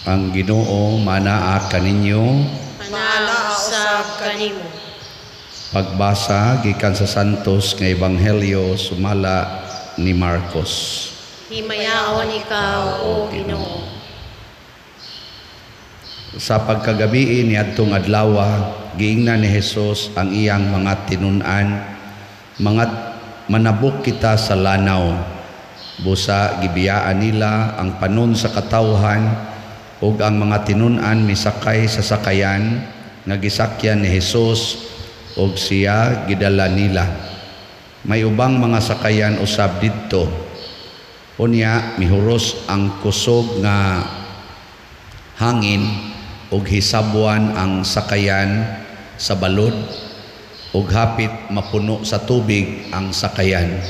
Ang Ginoo manaa kaninyo. Manaa usab kanimo. Pagbasa gikan sa Santos nga Ebanghelyo sumala ni Marcos. Himayaon ikaw, O Ginoo. Sa pagkagabii niadtong adlawa, giingnan ni Jesus ang iyang mga tinun-an, mga manabok kita sa lanaw. Busa gibiyaan nila ang panon sa katawhan ug ang mga tinun-an misakay sa sakayan nga gisakyan ni Jesus ug siya gidala nila. May ubang mga sakayan usab didto. Unya mihuros ang kusog nga hangin ug hisabwan ang sakayan sa balod ug hapit mapuno sa tubig ang sakayan.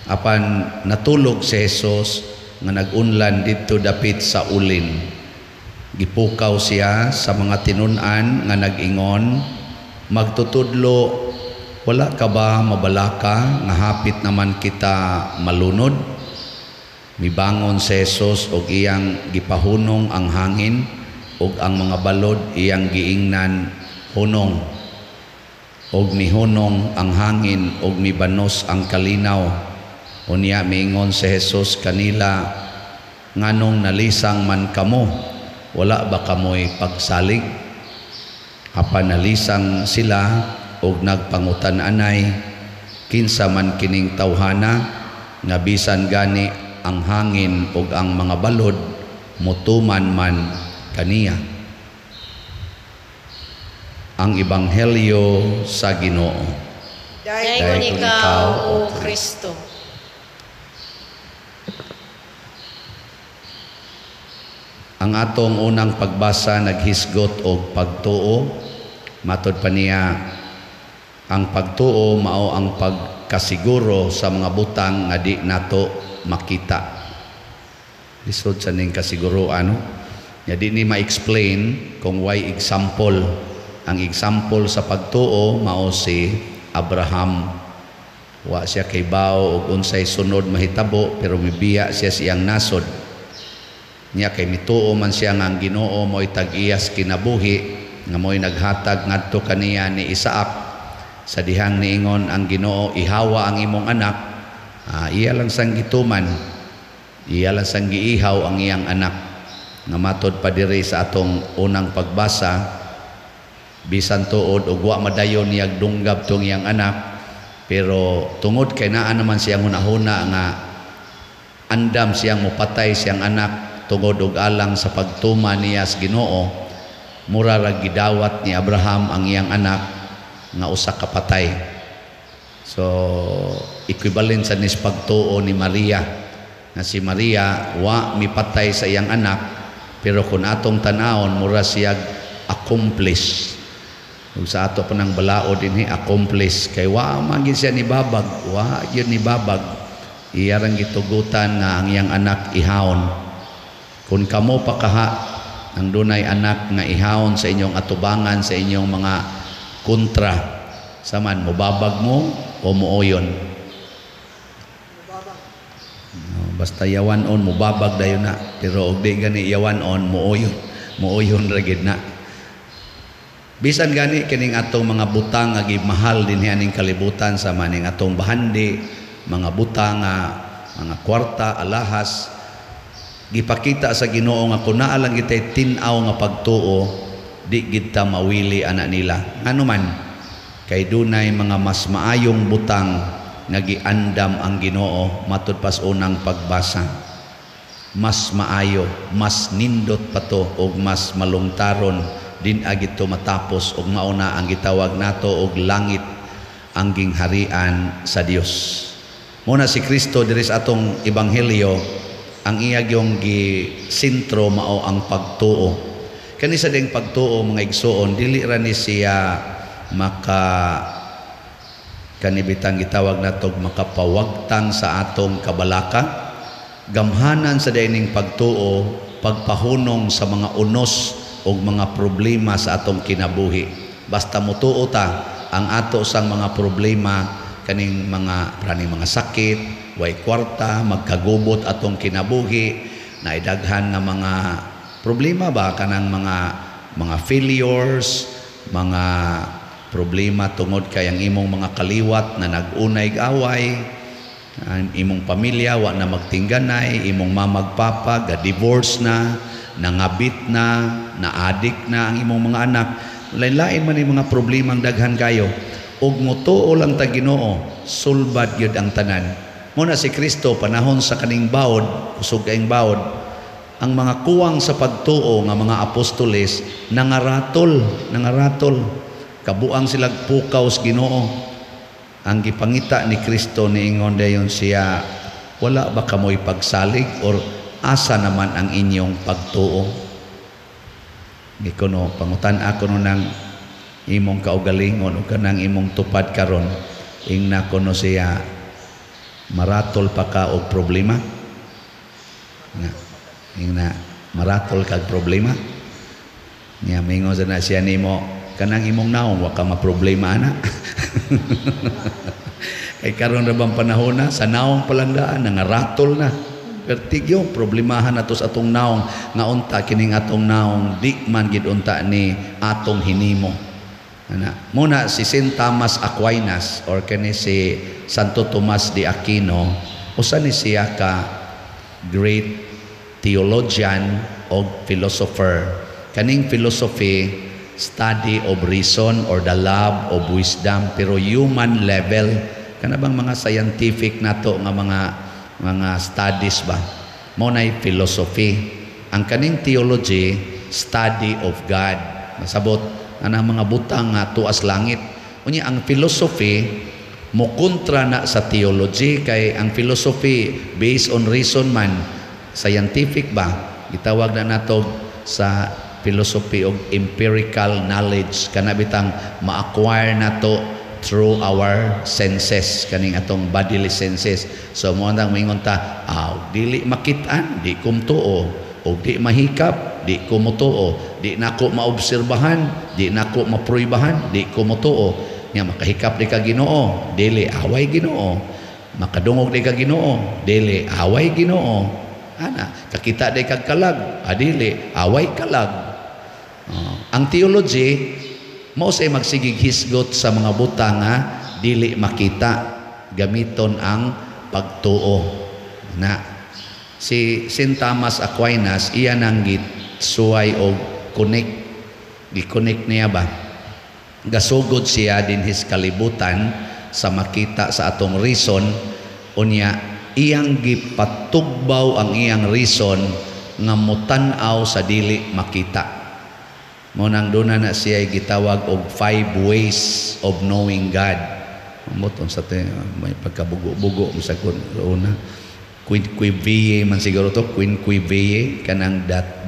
Apan natulog si Jesus nga nag-unlan didto dapit sa ulin. Gipukaw siya sa mga tinun-an nga nag-ingon, "Magtutudlo, wala ka ba mabalaka nga hapit naman kita malunod?" Mibangon si Jesus og iyang gipahunong ang hangin ug ang mga balod, iyang giingnan, "Hunong." Og mihunong ang hangin ug mibanos ang kalinaw. Unya miingon si Jesus kanila, "Nganong nalisang man kamo? Wala ba kamoy pagsalig?" Apan nalisang sila og nagpangutan-anay, "Kinsa man kining tawhana nga bisan gani ang hangin ug ang mga balod mutuman man kaniya?" Ang Ebanghelyo sa Ginoo. Daygon ikaw, O Kristo. Ang atong unang pagbasa naghisgot og pagtuo. Matod pa niya, ang pagtuo mao ang pagkasiguro sa mga butang nga di nato makita. Lisod sa ning kasiguroan, no? Nya di ni ma-explain kung why example. Ang example sa pagtuo mao si Abraham. Wa siya kay bao og unsay sunod mahitabo, pero mibiya siya siyang nasod. Nya kay mituo man siya nga ang Ginoo mo'y tag-iyas kinabuhi, nga mo'y naghatag ngadto kaniya ni Isaac. Sa dihang niingon ang Ginoo, "Ihawa ang imong anak," iya lang sang gituman, iya lang sang giihaw ang iyang anak. Nga matod pa diri sa atong unang pagbasa, bisan tuod og wa madayon niyag dunggab tong iyang anak, pero tungod kay naa naman siyang hunahuna nga andam siyang mopatay siyang anak tungod og alang sa pagtuma niya sa Ginoo, mura ra gidawat ni Abraham ang iyang anak nga usa ka patay. So equivalent sa nis pagtuo ni Maria, nga si Maria wa mipatay sa iyang anak, pero kung atong tan-awon mura siyag accomplice. Ug sa ato pa nang balaod dinhi, accomplice, kay wa man gyud siya ni babag, wa gyud ni babag. Iya rang gitugutan nga ang iyang anak ihawon. Kung kamo pa kaha ang dunay anak nga ihawon sa inyong atubangan, sa inyong mga kontra, saman mobabag mo o mooyon? No, basta yawan-on mobabag dayon na, pero og di gani yawan-on, mooyon, mooyon ra gid na. Bisan gani kining atong mga butang nga gimahal dinhi aning kalibutan, sa maning atong bahandi, mga butang nga mga kwarta, alahas, gipakita sa Ginoo nga kun naa lang kitay tin-aw nga pagtuo, di gid ta mawili ana nila. Ngano man kay dunay mga mas maayong butang nga giandam ang Ginoo matud pas unang pagbasa. Mas maayo, mas nindot pa to og mas malungtaron din agito matapos, og mauna ang gitawag nato og langit, ang gingharian sa Dios. Muna si Kristo diri sa atong ebanghelyo, ang iya gyung gisentro mao ang pagtuo. Kani sa ding pagtuo, mga igsuon, dili ra ni siya maka kanibitang gitawag natog makapawagtang sa atong kabalaka. Gamhanan sa dining pagtuo, pagpahunong sa mga unos og mga problema sa atong kinabuhi. Basta mutuo ta, ang ato sang mga problema kaning mga praning mga sakit, way kwarta, magkagubot atong kinabuhi, naidaghan nga mga Problema ba kanang mga failures, mga problema tungod kay ang imong mga kaliwat na nag-unay away, ang imong pamilya wa na magtingganay, imong mamag papa ga divorce na, nangabit na, na-addict na ang imong mga anak. Lain-lain man yung mga problema ang daghan kayo. Ug motuo lang ta Ginoo, sulbad gyud ang tanan. Muna si Kristo panahon sa kaning bawod, kusog kaayong bawod, ang mga kuwang sa pagtuo nga mga apostoles nangaratol, nangaratol. Kabuang sila pukaw sa Ginoo. Ang gipangita ni Kristo, niingon dayon siya, "Wala ba kamoy pagsalig or asa naman ang inyong pagtuo?" Gikuno, pangutan ako no ng imong kaugalingon o kanang imong tupad karon, ingna kuno siya, maratol pa ka og problema? Nga, ingna, maratol kag problema? Nya mingon sa na siya nimo, kanang imong naong wa ka maproblema ana. Kay karon ra bang panahon na sa naong palandaan nangaratol na. Pertigyo problemahan nato sa atong naong nga unta kining atong naong di man gid unta ni atong hinimo. Ana, muna si Saint Thomas Aquinas or kani si Santo Tomas de Aquino, usa ni siya ka great theologian o philosopher. Kaning philosophy, study of reason or the love of wisdom, pero human level, kana bang mga scientific nato nga mga studies ba, mo nay philosophy. Ang kaning theology, study of God, masabot ana mga butang nga tuas langit. Unya ang philosophy mo kontra na sa theology kay ang philosophy based on reason man, scientific ba, gitawag na nato sa philosophy og empirical knowledge, kana bitang ma-acquire nato through our senses, kaning atong bodily senses. So mo nang moingon ta, aw, dili makit-an, di ko mutuo, og di mahikap, di ko mutuo, di nako maobserbahan, di nako mapruibahan, di ko mutuo. Nya makahikap di ka Ginoo? Dili, away Ginoo. Makadungog di ka Ginoo? Dili, away Ginoo. Ana, kakita di kag kalag? Adili, away kalag. Oh, ang theology mao say magsigig hisgot sa mga butang nga dili makita, gamiton ang pagtuo. Na si Saint Thomas Aquinas, iya nang gisuway og connect, gi-connect niya ba, gasugod siya dinhis kalibutan sa makita sa atong reason. Unya iyang gipatugbaw ang iyang reason nga mutan-aw sa dili makita. Mo nang duna na siya gitawag og five ways of knowing God. Ambot unsa te, may pagkabugo-bugo sa kun una. Quinque man siguro to, Quinque, kanang that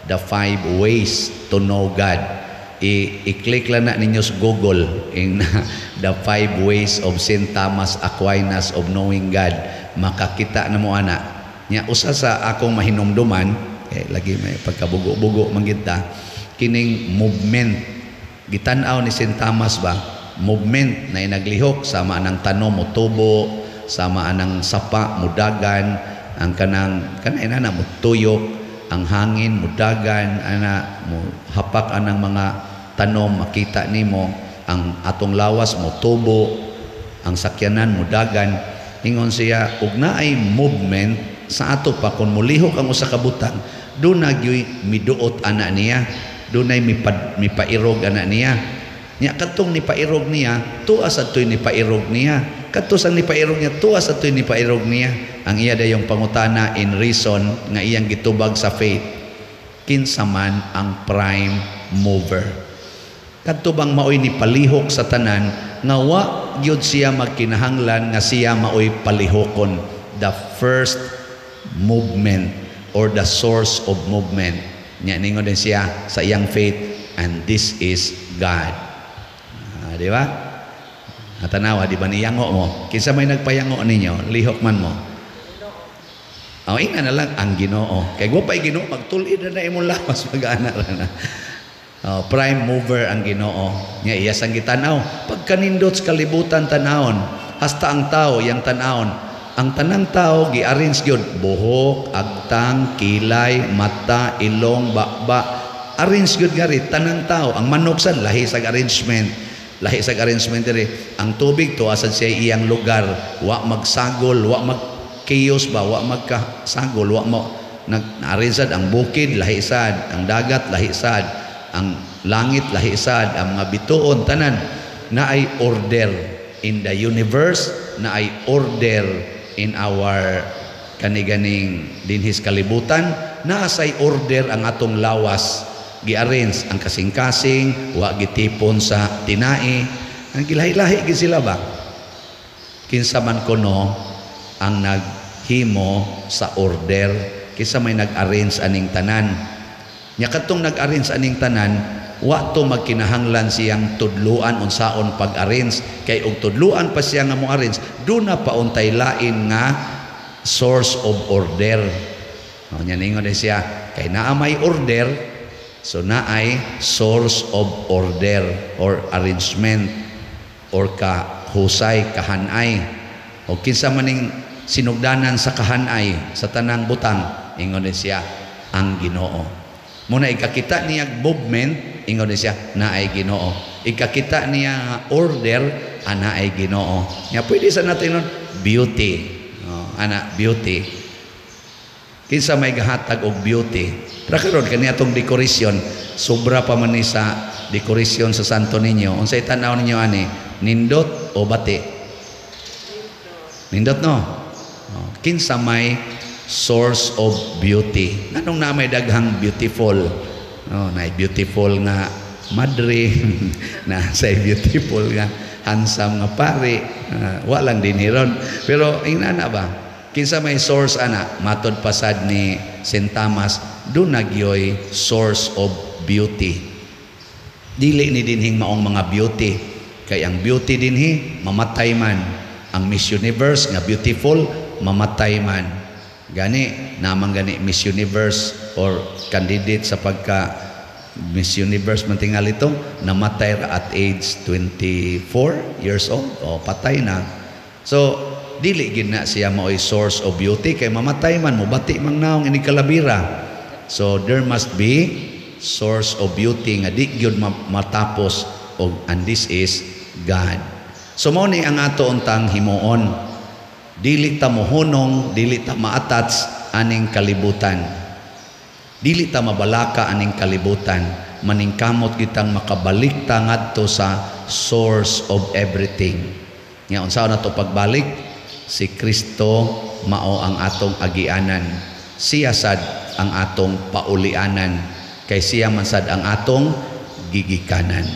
the five ways to know God. I-click lang na ninyo sa Google in the five ways of Saint Thomas Aquinas of knowing God. Makakita na mo ana. Nya usa sa akong mahinumduman, eh, lagi may pagkabugo-bugo man gid ta, kining movement. Gitan-aw ni Saint Thomas ba, movement na naglihok sama anang tanom motubo, sama anang sapa mudagan, ang kanang kanay na mutuyok, ang hangin mudagan ana, mo hapak anang mga tanom, makita nimo ang atong lawas motubo, ang sakyanan mudagan. Ingon siya, ug naay movement sa ato pa, kung mulihok ang usa ka butang, duna gyoy miduot ana niya, dunay mipairog ana niya. Nya kadtong nipairog niya, tuas adtoy nipairog niya, kadto sang nipairog niya, tuas adtoy nipairog niya. Ang iya dayong pangutana in reason nga iyang gitubag sa faith, kinsa man ang prime mover? Kadto bang maoy ni palihok sa tanan nga wa gyud siya magkinahanglan nga siya maoy palihokon, the first movement or the source of movement? Nya ningon din siya sa iyang faith, and this is God. Di ba? Natanawa, di ba niyango mo? Kinsa may nagpayango ninyo? Lihok man mo. Oh, ingna na lang ang Ginoo. Kay wa pay Ginoo, magtul-id na na imong lawas, mag-ana ra na. Oh, prime mover ang Ginoo. Nya iya sang gitan-aw. Pagkanindot sa kalibutan tan-awon, hasta ang tao iyang tan-awon. Ang tanang tao gi-arrange gyud, buhok, agtang, kilay, mata, ilong, baba. Arrange gyud gari tanang tao. Ang manok sad lahi sa arrangement. Lahi sa arrangement diri. Ang tubig tuwa sad siya iyang lugar, wa magsagol, wa mag chaos ba, wa magkasagol, wa mo nag-arrange sad ang bukid, lahi sad, ang dagat lahi sad, ang langit lahi sad, ang mga bituon tanan naay order in the universe, naay order in our kaniganing dinhis kalibutan, naa say order ang atong lawas. Gi-arrange ang kasing-kasing, wa gitipon sa tinai. Ang gilahi-lahi gid sila ba? Kinsa man kuno ang naghimo sa order, kinsa may nag-arrange aning tanan. Nya kadtong nag-arrange aning tanan, wa to magkinahanglan siyang tudluan unsaon pag-arrange, kay og tudluan pa siya nga mo-arrange, duna pa untay lain nga source of order. O, nya ningon siya, kay naa may order, so naay source of order or arrangement or kahusay, kahanay. O kinsa maning sinugdanan sa kahanay sa tanang butang, ingon siya, ang Ginoo. Muna ikakita niya movement, ingon siya, naay Ginoo. Ikakita niya order, anaay Ginoo. Nya pwede sa natin nun, beauty. O, ana, beauty. Kinsa may gahatag og beauty? Pero karon kani atong decoration, sobra pa man ni sa decoration sa Santo Niño. Unsay tan-aw ninyo ani? Nindot o bati? Nindot, no? Oh, kinsa may source of beauty? Nganong na may daghang beautiful? Oh, na beautiful nga madre, na say beautiful nga handsome nga pare, wa lang din hiron. Pero ingana ba? Kinsa may source ana? Matod pasad ni Saint Thomas, duna gyoy source of beauty. Dili ni dinhing maong mga beauty. Kay ang beauty dinhi mamatay man. Ang Miss Universe nga beautiful mamatay man. Gani namang gani Miss Universe or candidate sa pagka Miss Universe man tingali ito, namatay ra at age 24 years old o patay na. So dili gid na siya maoy source of beauty kay mamatay man, mobati mang naong ini kalabira. So there must be source of beauty nga di gyud matapos og, and this is God. So mao ni ang ato untang himuon. Dili ta mohunong, dili ta ma-attach aning kalibutan. Dili ta mabalaka aning kalibutan. Maningkamot kitang makabalik ta ngadto sa source of everything. Nga unsaon nato pagbalik? Si Kristo mao ang atong agianan. Siya sad ang atong paulianan. Kay siya man sad ang atong gigikanan.